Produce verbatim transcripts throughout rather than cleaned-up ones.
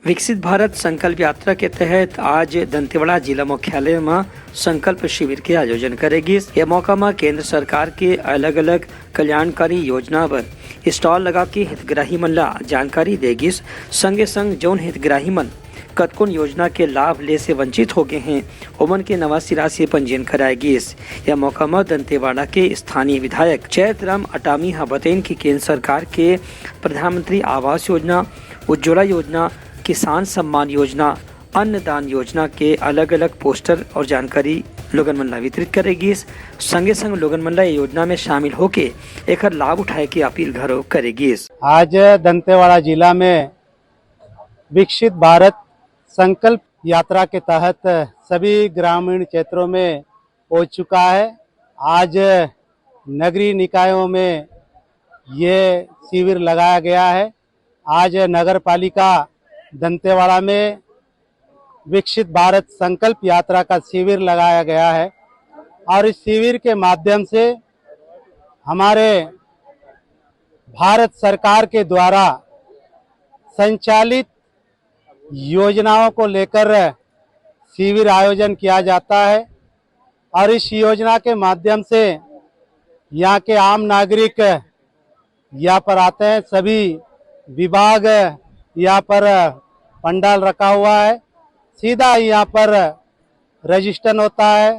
विकसित भारत संकल्प यात्रा के तहत आज दंतेवाड़ा जिला मुख्यालय म संकल्प शिविर के आयोजन करे गिस। ये मौका म केंद्र सरकार के अलग-अलग कल्याणकारी योजना बर स्टॉल लगा के हितग्राही मन ला जानकारी दे गिस। संगे संग जौन हितग्राही मन कतकोन योजना के लाभ ले से वंचित हो गए हैं, ओमन के नवा सिरा से पंजीयन कराए गिस। यह मौका म दंतेवाड़ा के स्थानीय विधायक चैतराम अटामी ह बतइन कि केंद्र सरकार के प्रधानमंत्री आवास योजना, उज्ज्वला योजना, किसान सम्मान योजना, अन्नदान योजना के अलग-अलग पोस्टर और जानकारी लोगन मन ला वितरित करे गिस। संगे संग लोगन मन ला ये योजना में शामिल होके एकर लाभ उठाए के अपील घलो करे गिस। आज दंतेवाड़ा जिला में विकसित भारत संकल्प यात्रा के तहत सभी ग्रामीण क्षेत्रों में पहुंच चुका है। आज नगरीय निकायों में ये शिविर लगाया गया है। आज नगर पालिका दंतेवाड़ा में विकसित भारत संकल्प यात्रा का शिविर लगाया गया है और इस शिविर के माध्यम से हमारे भारत सरकार के द्वारा संचालित योजनाओं को लेकर शिविर आयोजन किया जाता है और इस योजना के माध्यम से यहाँ के आम नागरिक यहाँ पर आते हैं। सभी विभाग यहाँ पर पंडाल रखा हुआ है, सीधा यहाँ पर रजिस्ट्रेशन होता है,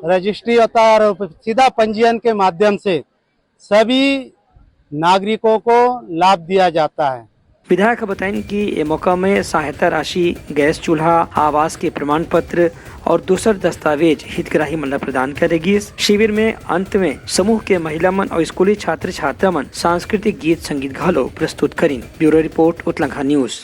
रजिस्ट्री होता है और सीधा पंजीयन के माध्यम से सभी नागरिकों को लाभ दिया जाता है। विधायक ह बताइन कि ए मौका में सहायता राशि, गैस चूल्हा, आवास के प्रमाण पत्र और दूसर दस्तावेज हितग्राही मन ला प्रदान करे गिस। शिविर में अंत में समूह के महिला मन और स्कूली छात्र छात्रा मन सांस्कृतिक गीत संगीत घलो प्रस्तुत करिन। Bureau report, Utlangha news.